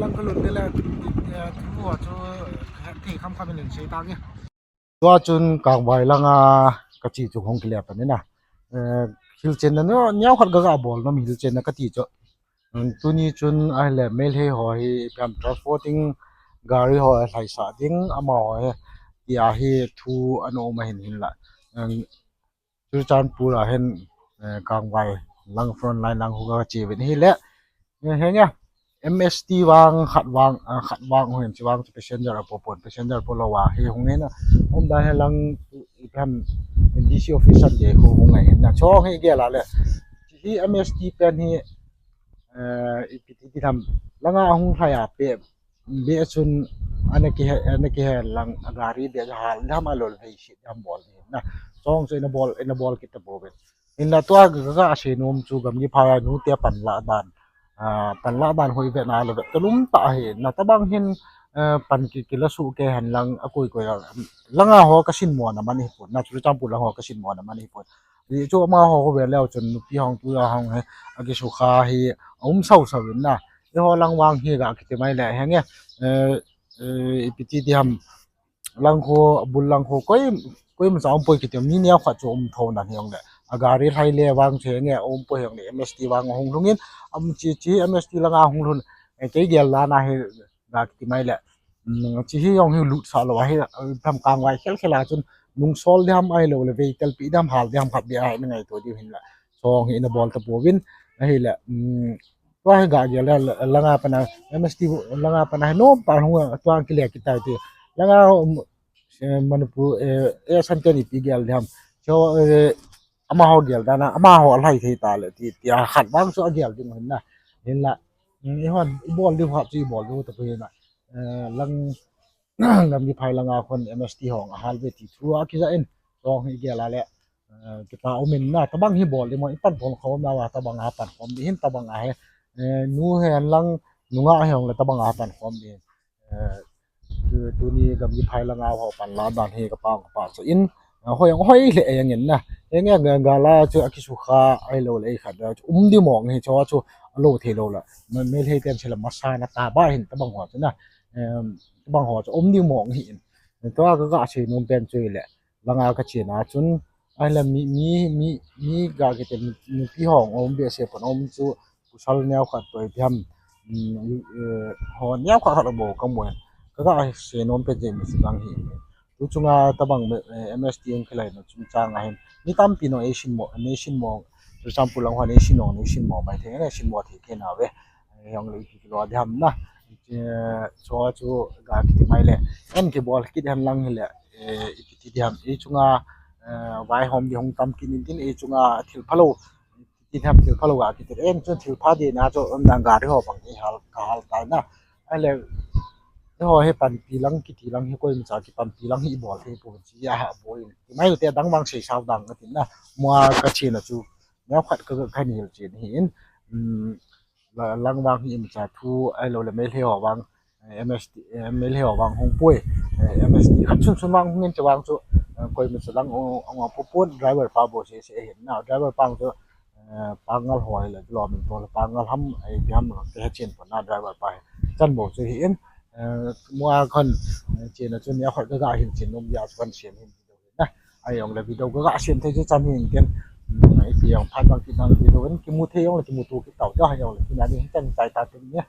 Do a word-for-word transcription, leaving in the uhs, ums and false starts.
lang ka lut te le, eh, thu ho chu, eh, thei kham kham in sei ta nge. Tua chun Kangvai langa ka che chu hung kile pan in a. Eh, hilchenna neo, neo khat ka ga bol nom hilchenna ka ti chu. Um, tuni chun ahile Meitei ho hi ipi ham transporting gari ho lhaisah ding, amaho hi tia hi thu ana um ahin hinla. Churachandpur a hin, eh, Kangvai lang front line lang khu kache uvin ahile. Eh, henge, M S T vang khat vang, ah, khat vang hung hin, chi vang chu passenger apo pon, passenger po lou a hi hung hin a. Umdan hi lang, ipi ham, D C office an de khu hung ahin na. Chong hi gel a le. Hi M S T pen hi, eh, ipi ti ti tham, langa hung lhai a pe, be chun ana kihe, ana kihe lang, a gari be hal dam a lol vei si dam bol ni na. Chong chu ina bol, ina bol kit ta bou ve. Hinla tua ga, ga, ga sei nom chu gamgi phai a nute panla dan. Ah, panla dan hoi ve na le ve. Talum ta hi na tabang hin, eh, pan ki, kila su ke han lang a koi koi lang. Langa ho ka sin mo na man hi pon. Na chu chang pu lang ho ka sin mo na man hi pon. Ti chu amaho khu ve leu chun nupi hong tu hong he, akisukha hi, aum sau sau in na. Eiho lang vang hi ga kiti mai le henge, eh, eh, ipi ti ti ham, lang khu, abul lang khu, koi, koima cha um poi kiti, mi neo khat chu um tho na hi hong le. A gari lhai le vang chu henge, um poi hong le, M S T vang hung lhung in, am chi chi, M S T langa hung lhun, eh, kei gel la na hi, ga kiti mai le. Um, chi hi hong hi lut sa lou, ahi, eh, tham Kangvai khel khel a chun, nung sol diham ahilou le, vei tel pi diham, hal diham khat be ahi, na ngaito diu hin la. Chong hi ina bol ta pouvin, ahile, um, tua hi ga gel le, langa pana, M S T langa pana, hi nom pa hung, tua kile kitai ti. Langa, um, eh, Manipur, eh, eh, Sanken ipi gel diham. Cho, eh, amaho gel dan a, amaho alhai thei ta le, ti, tia khat vang chu agel ding hin na. Hinla, um, eihon, ibol diu khat chu ibol diu ta pu hin na. Eh, lang, gamgi phai langa khun M S T hong ahal ve ti thu a kija in, chong hi gel a le, eh, kipa um in na, tabang hi bol di mo, ipan phong khom na wa, tabang a pan khom di hin, tabang a he, eh, nu he an lang, nunga he hong le, tabang a pan khom di hin. Eh, tu, tuni gamgi phai langa ho pan la dan hi ka pa, ka pa chu in, eh, hoi, hoi le e yang in na. Henge ga, ga la chu akisukha ahilou le ei khat da chu um di mong hi chu chu alo thei lou la. Ma, me le ten chila masa na ta ba hin tabang ho chu na. Em, tabang ho chu um di mong hi in. Tua ka ga sei nom pen chu le. Langa ka chena chun, ahile mi, mi, mi, mi ga kiti nupi hong um be se pon um chu, pasal neo khat toi diham, um, eh, ho neo khat khat bou ka mu in. Ka ga sei nom pen chu mi si bang hi. Tu chunga tabang, eh, M S T hung khilai na chungchang a hin. Mi tampi no ei sin mo, nei sin mo, Churachandpur lang ho nei sin mo, nei sin mo mai thei, nei sin mo thei kei na ve. Eh, hong le ipi kilo diham na. Eh, chu chu ga kiti mai le. En kibol kit hen lang hile. Eh, ipi ti diham. Ei chunga, eh, vaihom di hung tam kit in tin ei chunga thil phalou. Ti diham thil phalou ga kiti. En chun thil pha di na chu um dan gari ho bang ei hal, ka hal ta na. Ahile, eiho hi panpi lang kiti lang hi koima cha kipanpi lang hi ibol thei pon chi a ha bou in. Ti mai te dang vang sei sau dang ka tin na. Mua ka chena chu. Neo khat ka, ka nil chen hi in. Um, la, lang vang hi imacha thu ahilou le Meitei ho vang, eh, M S T, eh, Meitei ho vang hung poi, eh, M S T khat chun chun vang hung in che vang chu, eh, koima cha lang ong, ong a pu pon driver pa bou se se hin na, driver pa chu, eh, Pangal ho le lo min to le Pangal ham, eh, ipi ham lo te he chen pon na driver pa he chan bou chu hi in, eh, mua khun, eh, chena chun neo khat ka ga hin chen nom ya chu kan siam hin. Na, ahijong le video ka ga sem thei chu chan hin ken. Hmm, ipi jong phat bang kit nang video in kimu thei jong le kimu tu kit tau ta, ahijong le kin a ding hi chan chai ta tin ne.